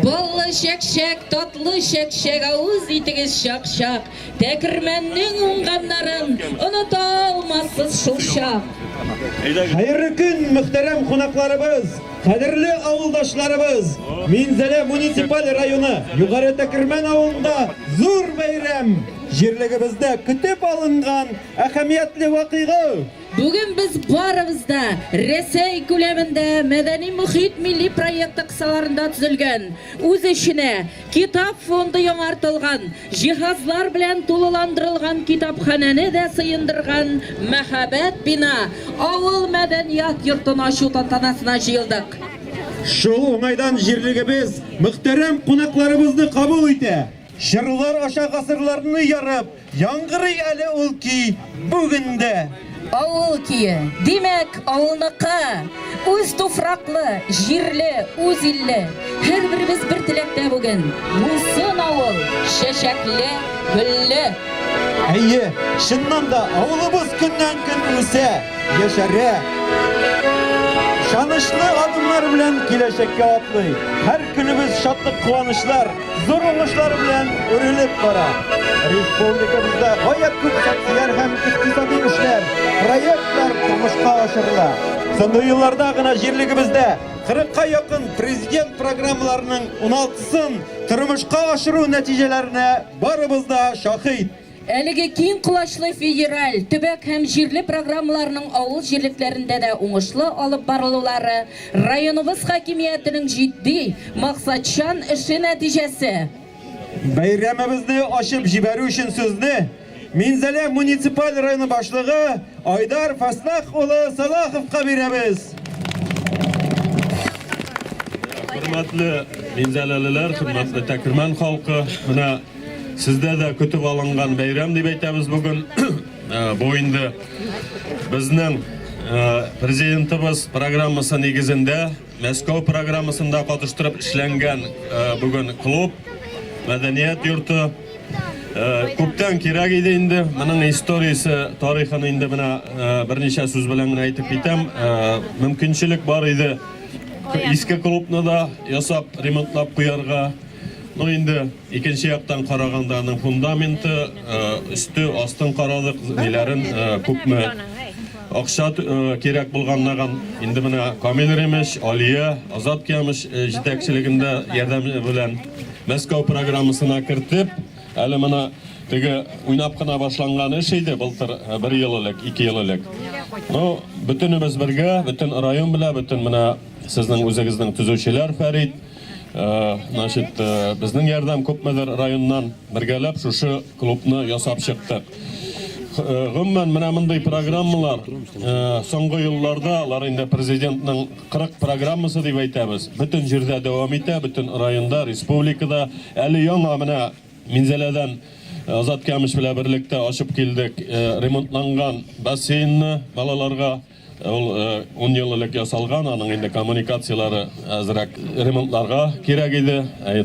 Баллы чәкчәк, татлы чәкчәк, авыз итегез чак-чак. Тәкермәннең уңганнарын оныта алмассыз шул чак. Хәерле көн, мөхтәрәм кунакларыбыз, кадерле авылдашларыбыз! Минзәлә муниципаль районы Югары Тәкермән авылында зур бәйрәм, җирлегебездә көтеп алынган әһәмиятле вакыйга! Бүген без барыбыз да Рәсәй күләмендә Мәдәни мохит милли проекты кысаларында төзелгән, үз эченә китап фонды яңартылган, җиһазлар белән тулыландырылган китапханәне дә сыендырган мәһабәт бина, авыл мәдәният йортын ачу тантанасына җыелдык. Шул уңайдан җирлегебез мөхтәрәм кунакларыбызны кабул итә. Чорлар аша гасырларны ярып, Яңгырый әле ул көй бүген дә. Авыл көе, димәк, авылныкы. Үз туфраклы, җирле, үз илле. Һәрберебез бер теләктә бүген, булсын авыл чәчәкле, гөлле. Әйе, чыннан да, авылыбыз көннән-көн үсә, яшәрә. Ышанычлы адымнар белән киләчәккә атлый. Һәр көнебез шатлык-куанычлар, зур уңышлар белән үрелеп бара. Республикабызда гаять күп социаль һәм икътисади эшләр, проектлар тормышка ашырыла. Соңгы елларда гына җирлегебездә 40-ка якын президент программаларының 16-сын тормышка ашыру нәтиҗәләренә барыбыз да шаһит. Әлеге киң колачлы федераль, төбәк һәм җирле программаларның авыл җирлекләрендә дә уңышлы алып барылулары, районыбыз хакимиятенең җитди, максатчан эше нәтиҗәсе. Бәйрәмебезне ачып җибәрү өчен сүзне Минзәлә муниципаль районы башлыгы Айдар Фаслах улы Салаховка бирәбез. Хөрмәтле минзәләлеләр, хөрмәтле Тәкермән халкы, менә Сездә дә көтеп алынган бәйрәм дип әйтәбез бүген. Бу инде безнең президентыбыз программасы нигезендә Мәскәү программасында катыштырып эшләнгән бүген клуб, мәдәният йорты. Күптән кирәк иде инде. Моның историясе, тарихын инде менә берничә сүз белән генә әйтеп китәм. Мөмкинчелек бар иде иске клубны да ясап, ремонтлап куярга. Ну инде икенче яктан караганда аның фундаменты, өсте, астын карадык, ниләрен, күпме акча кирәк булганлыгын. Инде менә Камил Ремеш, Алия, Азат Кямыш җитәкчелегендә ярдәм белән Мәскәү программасына кертеп, әле моны теге уйнап кына башланган эш иде былтыр бер ел элек, ике ел элек. Ну, бөтенебез бергә, бөтен район белән, бөтен менә сезнең үзегезнең төзүчеләр Фәрит, Значит, безнең ярдәм күпмедер районнан бергәләп шушы клубны ясап чыктык. Гомумән, менә мондый программалар соңгы елларда, алар инде президентның 40 программасы дип әйтәбез, бөтен җирдә дәвам итә, бөтен районда, республикада. Әле яңа менә Минзәләдән Азат Кямыч белән берлектә ачып килдек ремонтланган бассейнны балаларга. Ул 10 ел элек ясалган, аның инде коммуникацияләре әзрәк ремонтларга кирәк иде,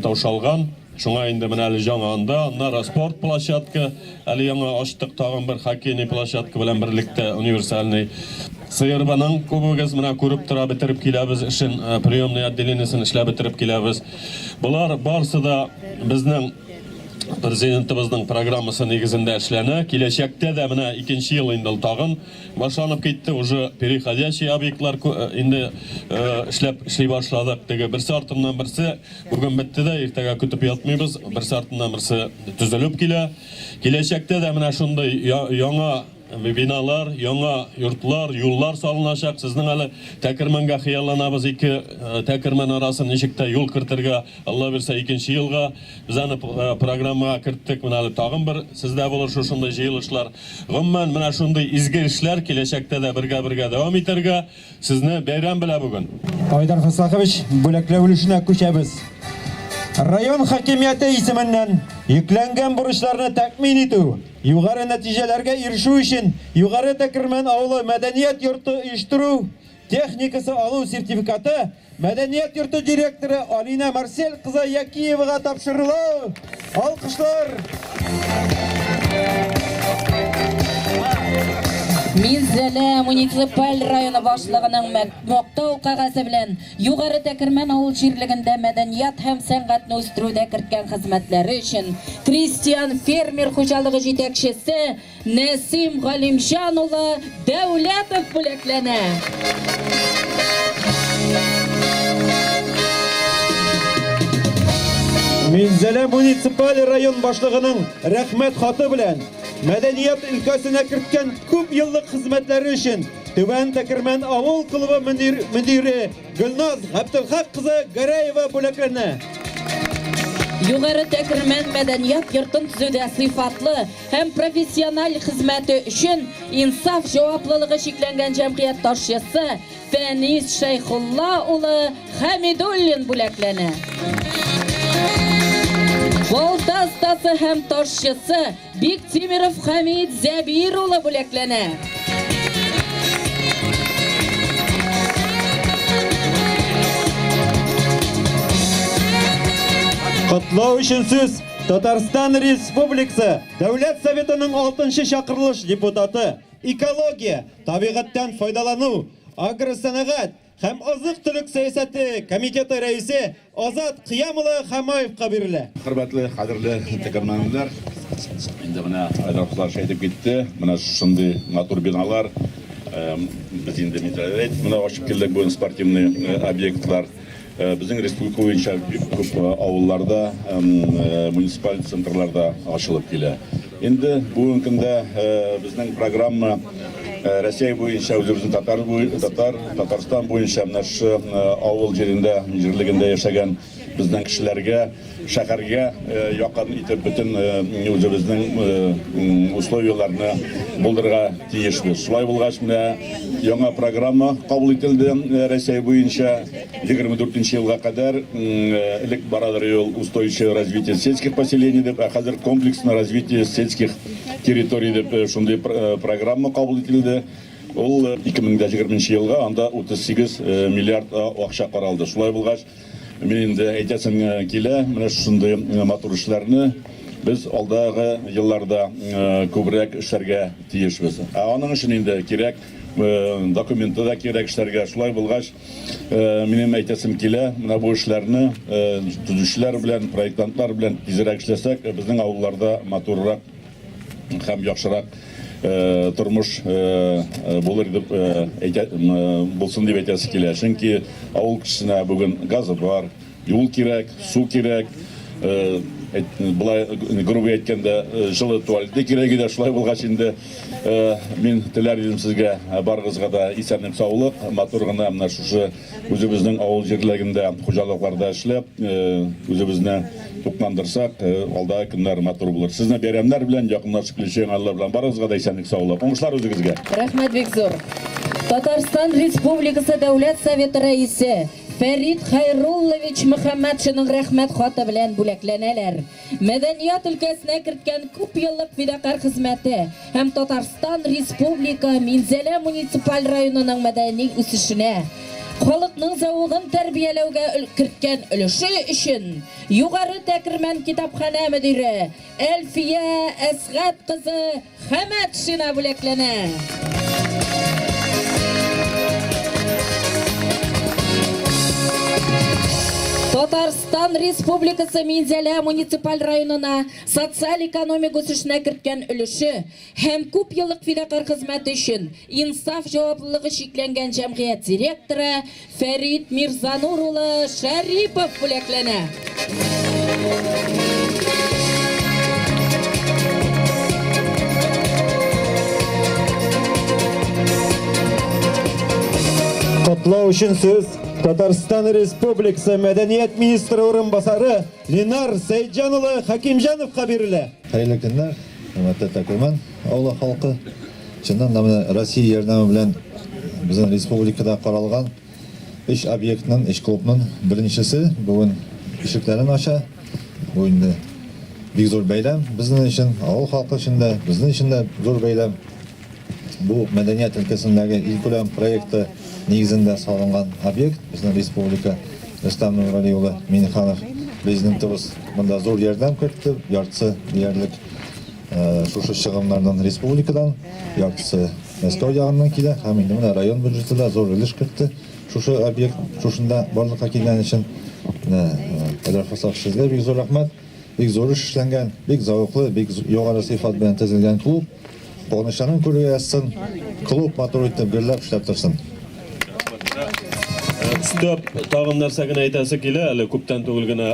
таушалган. Шуңа инде менә әле яңа анда, аннары спорт площадка, әле яңа ачтык тагын бер хоккейный площадка белән берлектә универсальный. СРБның күбегез менә күреп тора, бетереп киләбез эшен, приемный отделениесен эшләп бетереп киләбез. Болар барсы да безнең президентыбызның программасы нигезендә эшләнә. Киләчәктә дә менә икенче ел инде ул тагын Башланып китте, уже переходящий объектлар инде эшләп эшли башладык. Теге берсе артыннан берсе бүген бетте дә, иртәгә көтеп ятмыйбыз. Берсе артыннан берсе төзелеп килә. Киләчәктә дә менә шундый яңа биналар, яңа йортлар, юллар салыначак. Сезнең әле Тәкермәнгә хыялланабыз, ике Тәкермән арасын ничек тә юл кертергә, Алла бирсә, икенче елга. Без аны программага керттек. Менә әле тагын бер сездә булыр шушындый җыелышлар. Гомумән, менә шундый изге эшләр киләчәктә дә бергә-бергә дәвам итәргә. Сезне бәйрәм белә бүген. Айдар Фәсахович, бүләкләү өлешенә күчәбез. Район хакимияте исеменнән йөкләнгән бурычларны тәэмин итү, югары нәтиҗәләргә ирешү өчен Югары Тәкермән авылы мәдәният йорты оештыру техникасы алу сертификаты Мәдәният йорты директоры Алина Марсель кызы Якиевага тапшырыла. Алкышлар! Минзәлә муниципаль районы башлыгының мактау кәгазе белән Югары Тәкермән авыл җирлегендә мәдәният һәм сәнгатьне үстерүдә керткән хезмәтләре өчен крестьян-фермер хуҗалыгы җитәкчесе Нәсим Галимҗан улы Дәүләтов бүләкләнә. Минзәлә муниципаль район башлыгының Рәхмәт хаты белән мәдәният өлкәсенә керткән күп еллык хезмәтләре өчен Түбән Тәкермән авыл клубы мөдире Гөлназ Габделхак кызы Гәрәева бүләкләнә. Югары Тәкермән мәдәният йортын төзүдә сыйфатлы һәм профессиональ хезмәте өчен Инсаф җаваплылыгы чикләнгән җәмгыять ташчысы Фәнис Шәйхулла улы Хәмидуллин бүләкләнә. Балта остасы һәм ташчысы Биктимиров Хәмид Зәбир улы бүләкләнә. Котлау өчен сүз Татарстан Республикасы Дәүләт Советының 6 чакырылыш депутаты, экология, табигатьтән файдалану, агросәнәгать һәм азык-төлек сәясәте комитеты рәисе Азат Кыям улы Хамаевка бирелә. Хөрмәтле, кадерле тәкәрмәнлеләр, инде менә Айдар Кызларыч әйтеп китте, менә шушындый матур биналар, без инде менә ачып килдек бүген спортивный объектлар. Безнең республика буенча бик күп авылларда, муниципаль центрларда ачылып килә. Инде бүгенге көндә безнең программа Россия буенча, үзебезнең татар, татар, Татарстан буенча менә шушы авыл җирендә, җирлегендә яшәгән безнең кешеләргә, шәһәргә якын итеп бөтен үзебезнең условияләрне булдырырга тиешбез. Шулай булгач, менә яңа программа кабул ителде Россия буенча 24 елга кадәр. Элек барадыр ул устойчивое развитие сельских поселений дип, ә хәзер комплексное развитие сельских территорий дип шундый программа кабул ителде. Ул 2020 елга анда 38 миллиард акча каралды. Шулай булгач, мин инде әйтәсем килә, менә шушындый матур эшләрне без алдагы елларда күбрәк эшләргә тиешбез. Ә аның өчен инде кирәк документы да кирәк эшләргә. Шулай булгач, минем әйтәсем килә, менә бу эшләрне төзүчеләр белән, проектлантлар белән тизрәк эшләсәк, безнең авылларда матуррак һәм яхшырак тормыш булыр дип әйтә булсын дип әйтәсе килә. Чөнки авыл кешесенә бүген газы бар, юл кирәк, су кирәк, болай грубо әйткәндә, җылы туалеты кирәк иде. Шулай булгач инде мин теләр идем сезгә барыгызга да исәнлек, саулык, матур гына менә шушы үзебезнең авыл җирлегендә, хуҗалыкларда эшләп, үзебезне тукландырсак, алдагы көннәр матур булыр. Сезне бәйрәмнәр белән, якынлашып килүче яңа еллар белән барыгызга да исәнлек, саулык, уңышлар үзегезгә. Рәхмәт бик зур. Татарстан Республикасы Дәүләт Советы Рәисе Фәрит Хәйруллович Мөхәммәтшинның Рәхмәт хаты белән бүләкләнәләр. Мәдәният өлкәсенә керткән күпьеллык фидакарь хезмәте һәм Татарстан Республика Минзәлә муниципаль районының мәдәни үсешенә, халыкның зәвыгын тәрбияләүгә керткән өлеше өчен Югары Тәкермән китапханә мөдире Әлфия Әсгать кызы Хәмәтшина бүләкләнә. Татарстан Республикасы Минзәлә муниципаль районына социаль-экономик үсешенә керткән өлеше һәм күп еллык фидакарь хезмәте өчен Инсаф җаваплылыгы чикләнгән җәмгыять директоры Фәрит Мирзанур улы Шәрипов бүләкләнә. Котлау өчен сүз Татарстан Республикасы Мәдәният министры урынбасары Ленар Сәйджан улы Хәкимҗановка бирелә. Хәерле көннәр, хөрмәтле Тәкүрмән авылы халкы. Чыннан да менә Россия ярдәме белән безнең республикада каралган өч объектның, өч клубның беренчесе бүген ишекләрен ача. Бу инде бик зур бәйрәм безнең өчен, авыл халкы өчен дә, безнең өчен дә зур бәйрәм. Бу мәдәният өлкәсендәге илкүләм проекты нигезендә салынган объект. Безнең республика Рөстәм Нургали улы Миңнеханов президентыбыз монда зур ярдәм кертте, яртысы диярлек шушы чыгымнардан республикадан, яртысы. Мәскәү ягыннан килә һәм инде менә район бюджеты да зур өлеш кертте. Шушы объект шушында барлыкка килгән өчен менә Айдар Фасахович сезгә бик зур рәхмәт. Бик зур эш эшләнгән, бик зәвыклы, бик югары сыйфат белән төзелгән клуб. Куанычларын күрергә язсын. Клуб матур итеп гөрләп эшләп торсын. Өстәп тагын нәрсә генә әйтәсе килә, әле күптән түгел генә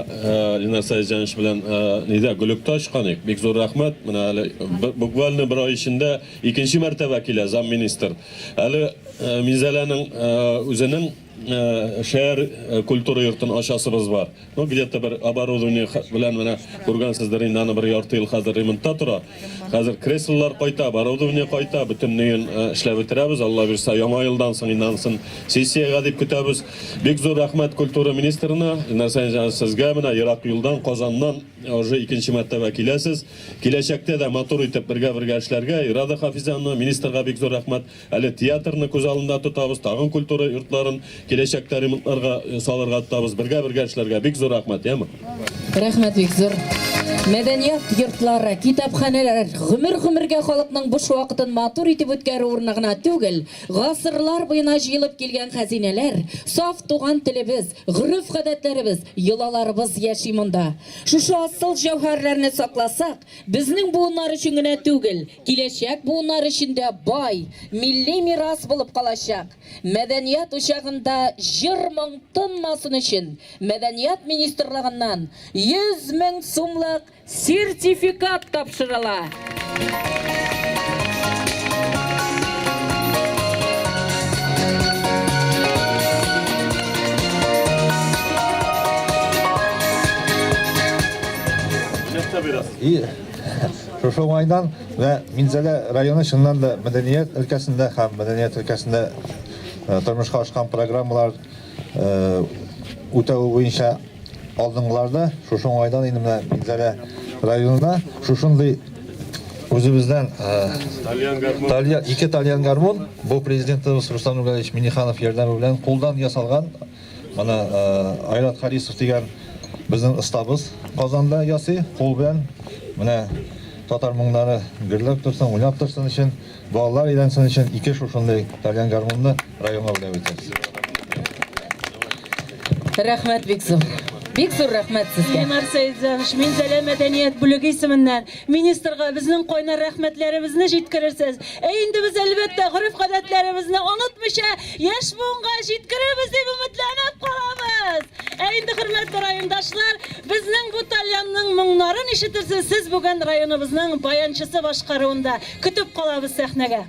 Ленар Сәетҗанович белән нидә Гөлектә очкан идек. Бик зур рәхмәт. Менә әле буквально бер ай эчендә икенче мәртәбә килә замминистр. Әле Минзәләнең үзенең шәһәр культура йортын ачасыбыз бар. Ну, где-то бер оборудование белән менә күргәнсездер инде, аны бер ярты ел хәзер ремонтта тора. Хәзер креслолар кайта, оборудование кайта, бөтенлеген эшләп бетерәбез. Алла бирса, яңа елдан соң инде анысын сессиягә дип көтәбез. Бик зур рәхмәт культура министрына, Илнар Сәйдәшевич, сезгә менә ерак юлдан, Казаннан уже икенче мәртәбә киләсез. Киләчәктә дә матур итеп бергә-бергә эшләргә, Ирада Хафизяновна, министрга бик зур рәхмәт. Әле театрны күз алдында тотабыз, тагын культура йортларын киләчәктә ремонтларга салырга тотабыз. Бергә-бергә эшләргә. Бик зур рәхмәт, яме? Рәхмәт бик зур. Мәдәният йортлары, китапханәләр гомер-гомергә халыкның буш вакытын матур итеп үткәрү урыны гына түгел, гасырлар буена җыелып килгән хәзинәләр, саф туган телебез, гореф-гадәтләребез, йолаларыбыз яши монда. Шушы асыл җәүһәрләрне сакласак, безнең буыннар өчен генә түгел, Киләчәк буыннар өчен дә бай, милли мирас булып калачак. Мәдәният учагында җыр-моң тынмасын өчен Мәдәният министрлыгыннан 100 мең сумлык сертификат тапшырыла. И Шушы уңайдан менә Минзәлә районы чыннан да мәдәният өлкәсендә һәм мәдәният өлкәсендә э, тормышка ашкан программалар э, үтәү буенча алдынгыларда. Шушы уңайдан инде менә Минзәлә районына шушындый үзебездән э, тальян, ике тальян гармун бу президентыбыз Рустам Нургалиевич Минниханов ярдәме белән кулдан ясалган. Менә Айрат Харисов дигән безнең остабыз Казанда ясый, кул белән. Менә татар моңнары гөрләп торсын, уйнап торсын өчен, балалар өйрәнсен өчен ике шушындый тальян гармунны районга бүләк итәбез. Рәхмәт бик зур. Бик зур рәхмәт сезгә. Ленар Сәетзянович, Минзәлә мәдәният бүлеге исеменнән министрга безнең кайнар рәхмәтләребезне җиткерерсез. Ә инде без, әлбәттә, гореф-гадәтләребезне онытмыйча, яшь буынга җиткерербез дип өметләнеп калабыз. Ә инде, хөрмәтле райондашлар, безнең бу тальянның моңнарын ишетерсез сез бүген районыбызның баянчысы башкаруында. Көтеп калабыз сәхнәгә.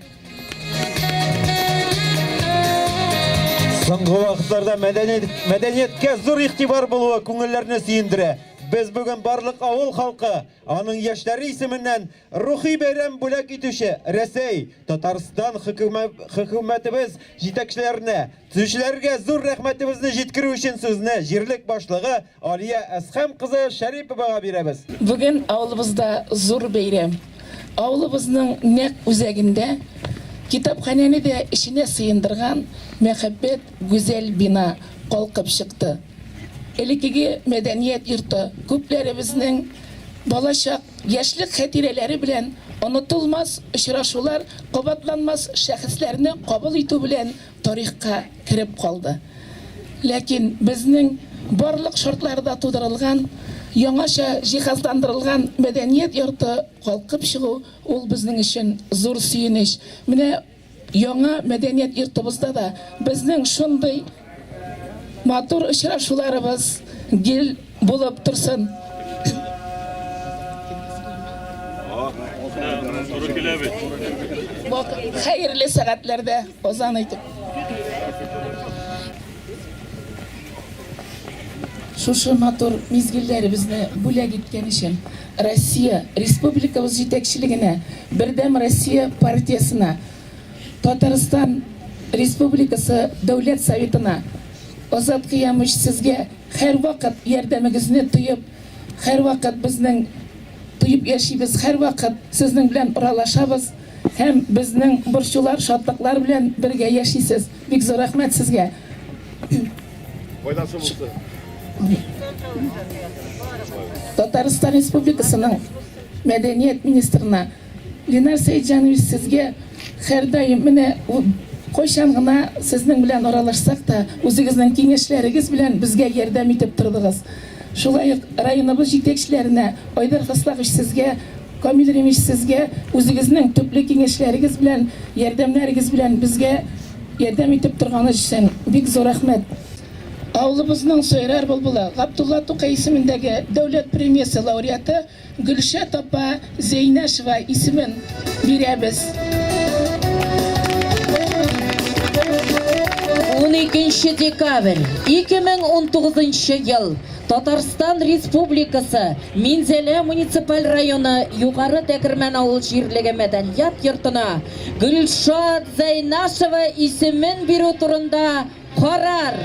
Соңгы вакытларда мәдәният, мәдәнияткә зур игътибар булуы күңелләрне сөендерә. Без бүген барлык авыл халкы, аның яшьләре исеменнән рухи бәйрәм бүләк итүче Рәсәй, Татарстан хөкүмәтебез җитәкчеләренә, төзүчеләргә зур рәхмәтебезне җиткерү өчен сүзне җирлек башлыгы Алия Әсхәм кызы Шәриповага бирәбез. Бүген авылыбызда зур бәйрәм. Авылыбызның нәкъ үзәгендә китапханәне дә эченә сыендырган мәһабәт гүзәл бина калкып чыкты. Элеккеге мәдәният йорты күпләребезнең балачак, яшьлек хатирәләре белән онытылмас очрашулар, кабатланмас шәхесләрне кабул итү белән тарихка кереп калды. Ләкин безнең барлык шартлары да тудырылган, яңача җиһазландырылган мәдәният йорты калкып чыгу, ул безнең өчен зур сөенеч. Менә яңа мәдәният йортыбызда да безнең шундый матур очрашуларыбыз гел булып торсын. Туры килә бит. Хәерле сәгатьләрдә азан әйтеп. Шушы матур мизгелләребезне бүләк иткән өчен Россия, республикабыз җитәкчелегенә, Бердәм Россия партиясенә, Татарстан Республикасы Дәүләт Советына, Азат Кыямович, сезгә һәрвакыт ярдәмегезне тоеп, һәрвакыт безнең тоеп яшибез, һәрвакыт сезнең белән аралашабыз һәм безнең борчулар, шатлыклар белән бергә яшисез. Бик зур рәхмәт сезгә. Файдасы булсын. Татарстан Республикасының мәдәният министрына Ленар Сәетҗанович, сезгә Һәрдаим менә кайчан гына сезнең белән аралашсак та, үзегезнең киңәшләрегез белән безгә ярдәм итеп тордыгыз. Шулай ук районыбыз җитәкчеләренә, Айдар Фаслахович сезгә, Камил Римович сезгә үзегезнең төпле киңәшләрегез белән, ярдәмнәрегез белән безгә ярдәм итеп торганы өчен бик зур рәхмәт. Авылыбызның сайрар былбылы, Габдулла Тукай исемендәге дәүләт премиясе лауреаты Гөлшат апа Зәйнәшева исемен бирәбез. 12 декабрь, 2019 ел, Татарстан Республикасы, Минзәлә муниципаль районы Югары Тәкермән авыл җирлеге мәдәният йортына Гөлшат Зәйнашева исемен бирү турында Карар!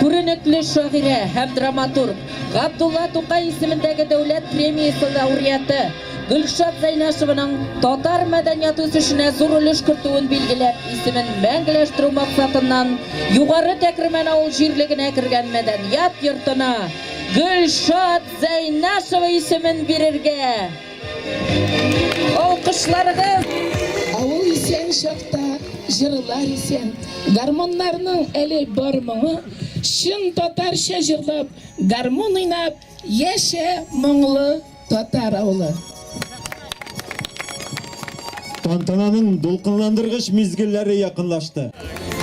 Күренекле шагыйрә һәм драматург, Габдулла Тукай исемендәге дәүләт премиясе лауреаты Гөлшат Зәйнашеваның татар мәдәнияты үсешенә зур өлеш кертүен билгеләп, исемен мәңгеләштерү максатыннан Югары Тәкермән авыл җирлегенә кергән мәдәният йортына Гөлшат Зәйнашева исемен бирергә! Алкышларыгыз! Авыл исән чакта җырлар исән, Гармуннарның әле бар моңы, Чын татарча җырлап, гармун уйнап, Яшә, моңлы татар авылы! Тантананың дулкынландыргыч мизгелләре якынлашты.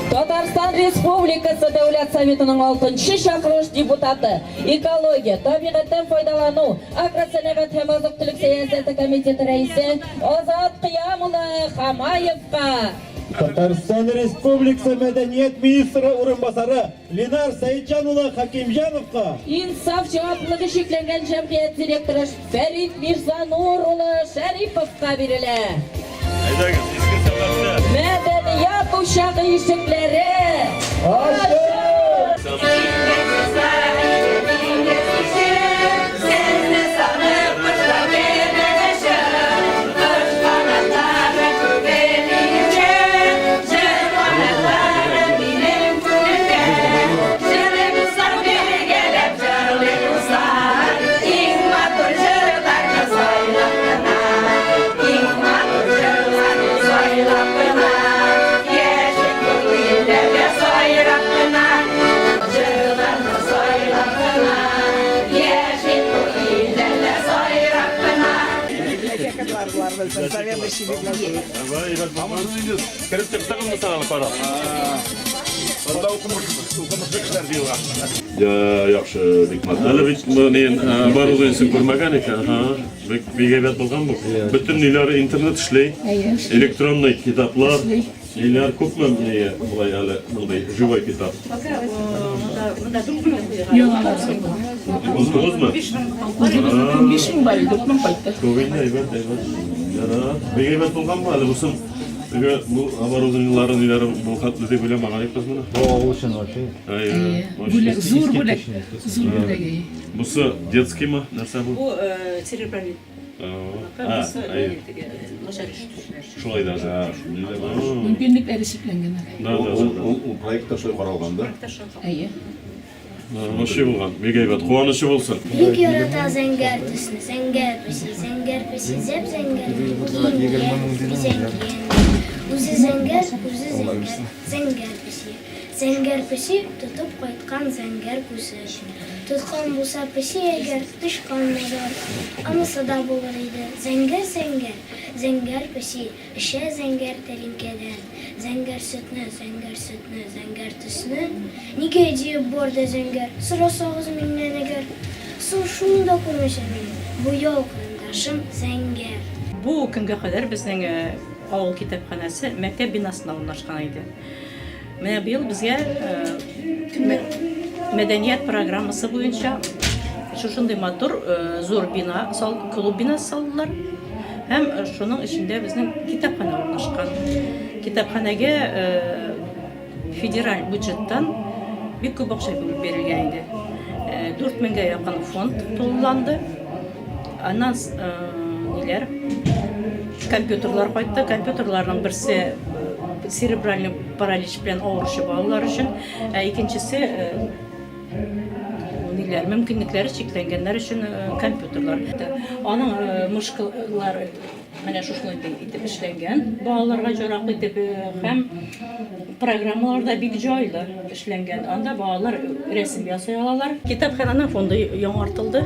Татарстан Республикасы Дәүләт Советының алтынчы чакырылыш депутаты, экология, табигатьтән файдалану, агросәнәгать һәм азык-төлек сәясәте комитеты рәисе Азат Кыям улы Хамаевка. Татарстан Республикасы мәдәният министры урынбасары Ленар Сәетҗан улы Хәкимҗановка. Инсаф җаваплылыгы чикләнгән җәмгыять директоры Фәрит Мирзанур улы Шәриповка бирелә. Әйдәгез, иске сәгатьтә. Мәдәният учагы ишекләре ачык! Кереп чыктыгызмы соң әле карап? Анда укымыш, укымышлы кешеләр җыелган. Я, яхшы, бик матур. Әле бит ни оборудованиесен күрмәгән икән. Ага. Бик бик әйбәт булган бу. Бөтен ниләр интернет эшли. Электронный китаплар. Ниләр күпме ни болай әле мондый живой китап? 19-мы? 5000 бар иде, 4000 кайтты. Күп инде, әйбәт, әйбәт. Ярар. Бик әйбәт булган бу әле бусын. Теге бу оборудованиелары ниләре бу хәтле дип уйламаган идек без моны. Бу авыл өчен вообще. Әйе. Бүләк, зур бүләк. Зур бүләк, әйе. Бусы детскиймы? Нәрсә бу? Бу церебраль. А, Начар ишетүчеләр. Шулай даже, а, шундый да бар. Мөмкинлекләре чикләнгән. Да, да, да. Ул ул проектта шулай каралган да. Әйе. Вообще булган, бик әйбәт. Куанычы булсын. Бик ярата зәңгәр төсне, зәңгәр песи, зәңгәр песи, зәп-зәңгәр киенгән, бизәнгән. Үзе зәңгәр, үзе зәңгәр, зәңгәр песи. Зәңгәр песи тотып кайткан зәңгәр күсе. Тоткан булса песи әгәр, тычкан мазар, анысы да булыр иде. Зәңгәр-зәңгәр, зәңгәр песи, эчә зәңгәр тәлинкәдән зәңгәр сөтне, зәңгәр сөтне, зәңгәр төсне. Нигә диеп бар да зәңгәр, сорасагыз миннән әгәр. Соң шуны да күрмичә мин, буяу карандашым зәңгәр. Бу көнгә кадәр безнең авыл китапханәсе мәктәп бинасында урнашкан иде. Менә быел безгә мәдәният программасы буенча шушындый матур зур бина, клуб бинасы салдылар. Һәм шуның эчендә безнең китапханә урнашкан. Китапханәгә федераль бюджеттан бик күп акча бүлеп бирелгән иде. 4000гә якын фонд тулыланды. Аннан ниләр? Компьютерлар кайтты. Компьютерларның берсе церебральный паралич белән авыручы балалар өчен, ә икенчесе ниләр, мөмкинлекләре чикләнгәннәр өчен компьютерлар. Аның мышкалары Менә шушылай итеп эшләнгән, балаларга җараклы итеп һәм программалар да бик җайлы эшләнгән. Анда балалар рәсем ясый алалар. Китапхананың фонды яңартылды.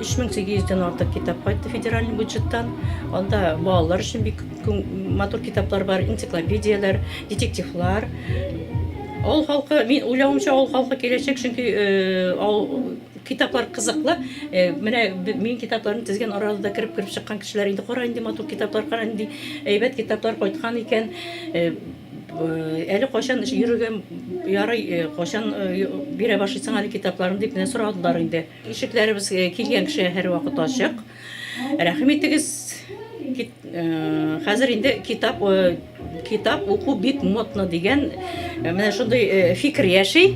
3800 дән артык китап кайтты федеральный бюджеттан. Анда балалар өчен бик матур китаплар бар, энциклопедияләр, детективлар. Авыл халкы, мин уйлавымча, авыл халкы киләчәк, чөнки авыл Китаплар кызыклы. Э, менә мин китапларны тезгән арада да кереп-кереп чыккан кешеләр инде кара инде матур китаплар, кара инде әйбәт китаплар кайткан икән. Э, э, әле кайчан йөрергә ярый, кайчан бирә башлыйсың әле китапларны дип менә сорадылар инде. Ишекләребез килгән кешегә һәрвакыт ачык. Рәхим итегез. Хәзер инде китап китап уку бик модно дигән менә шундый фикер яши.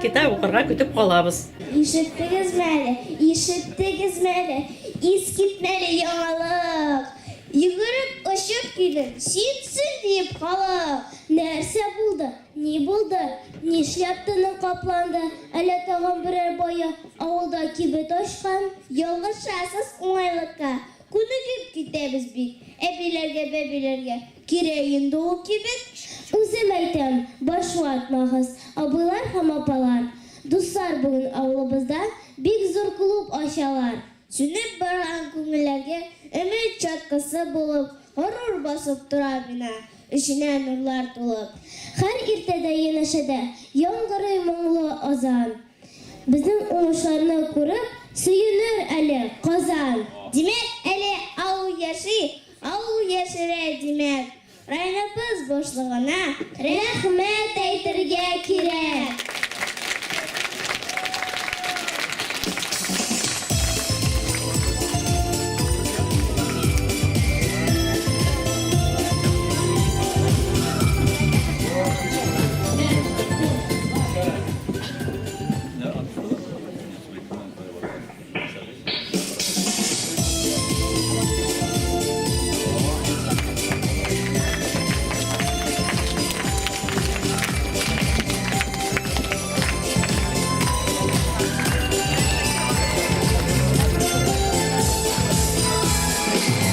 Китап укырга көтеп калабыз. Ишеттегезме әле, ишеттегезме әле, искитмәле яңалык! Йөгереп очып килдем, сөенсен диеп халык! Нәрсә булды, ни булды, нишләп тының капланды, әллә тагын берәр бае авылда кибет ачкан? Ялгышасыз уңайлыкка, Күнегеп китәбез бит, әбиләргә, бәбиләргә кирәк инде ул кибет. Үзем әйтәм, баш ватмагыз, абыйлар һәм апалар. Дуслар, бүген авылыбызда бик зур клуб ачалар. Сүнеп барган күңелләргә өмет чаткысы булып, горур басып тора бина, эченә нурлар тулып. Һәр иртәдә янәшәдә яңгырый моңлы азан. Безнең уңышларны күреп, сөенер әле Казан! Димәк, әле авыл яши, авыл яшерә, димәк, районыбыз башлыгына рәхмәт әйтергә кирәк!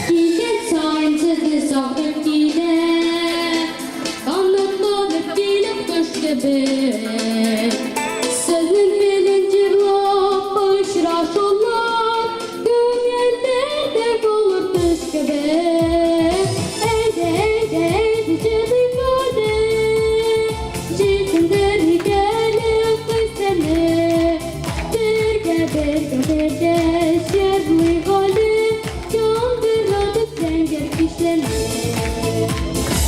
Килгән саен сезне сагынып киләм. Канатланып киләм кош кебек. Сезнең белән җырлап очрашулар Күңелләрдә булыр төш кебек. Әйдә, әйдә, әйдә җырлыйк әле, Җилкендерик әле хисләрне. Бергә, бергә, бергә җырлыйк әле, Яңгыратып зәңгәр кичләрне.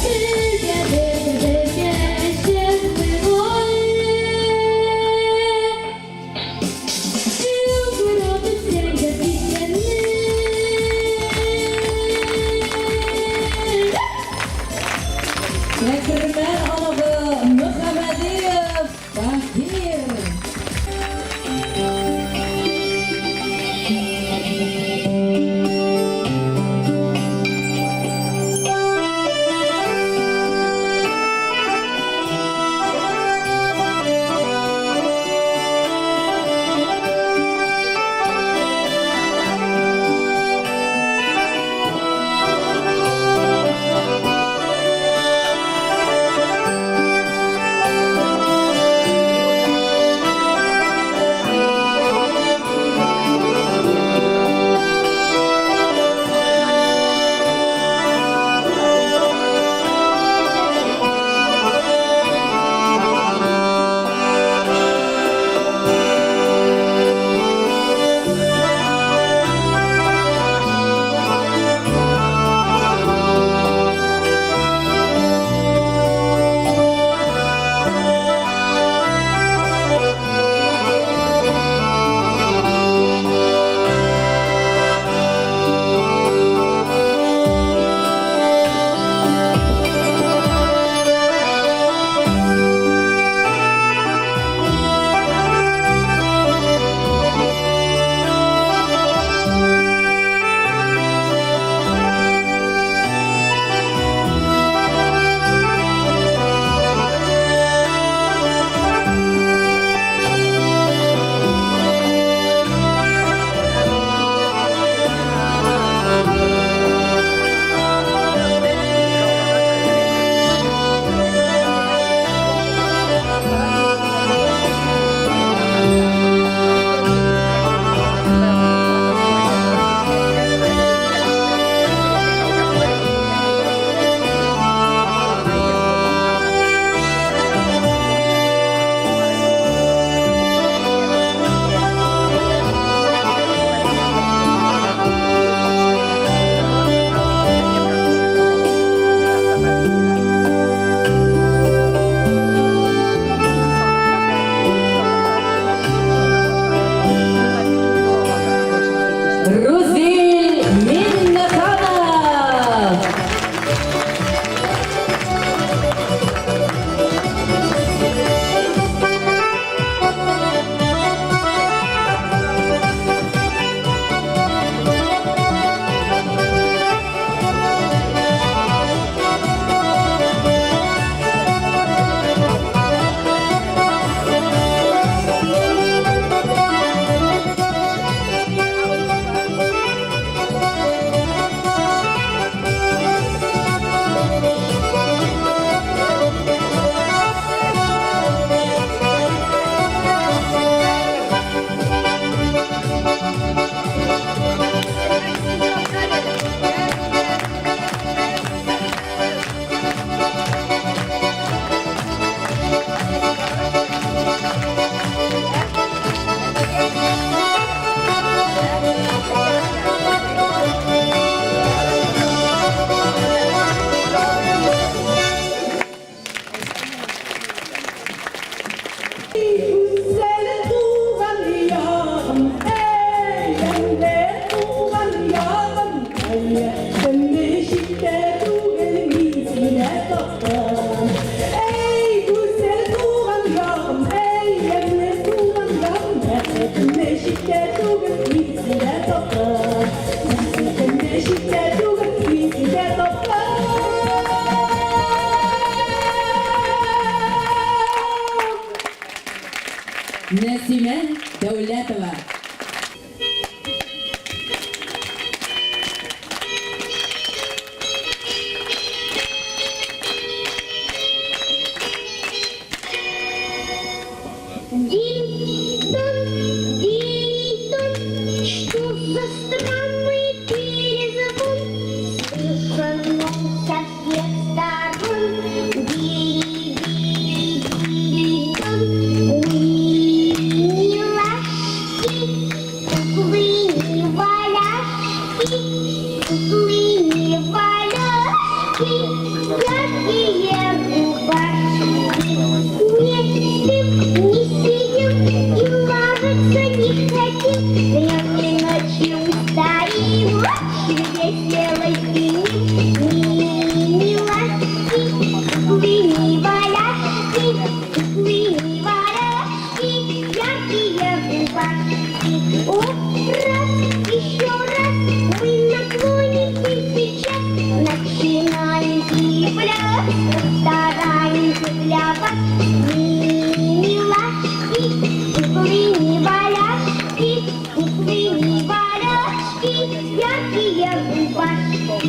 Бергә, бергә, бергә җырлыйк әле. Яңгыратып зәңгәр кичләрне. Тәкермән оныгы Мөхәммәдиев Таһир.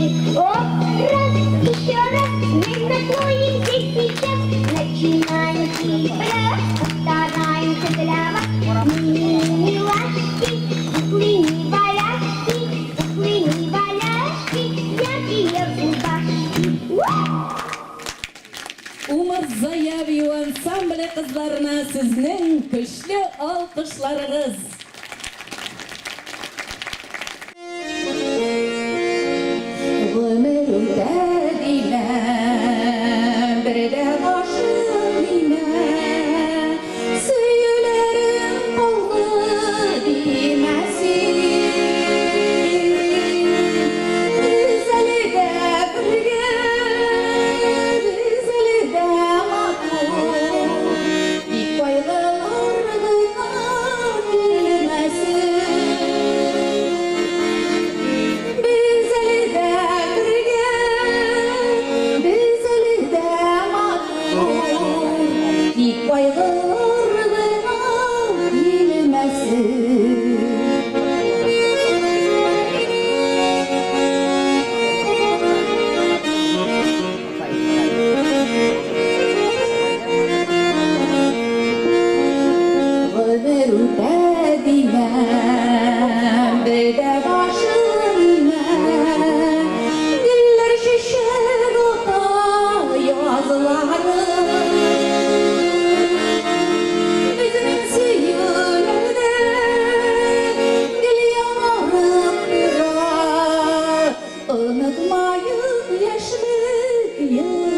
Оп, раз, еще раз, мы наклонимся сейчас. Начинаем пляс, постараемся для вас. Милашки, куклы неваляшки, куклы неваляшки, яркие рубашки. Умырзая бию ансамбле кызларына сезнең көчле алкышларыгыз. Гомер үтә димә, бер дә башым имә, сөюләрем калды димә син. Без әле дә бергә, без әле дә матур, тик кайгылар гына килмәсен. Без әле дә бергә, без әле дә матур, тик кайгылар гына килмәсен. Гомер үтә димә, бер дә башым имә, гөлләр чәчәк ата язлары. Безнең сөюләрдә гел яңарып тора, онытмаек яшьлек елларын.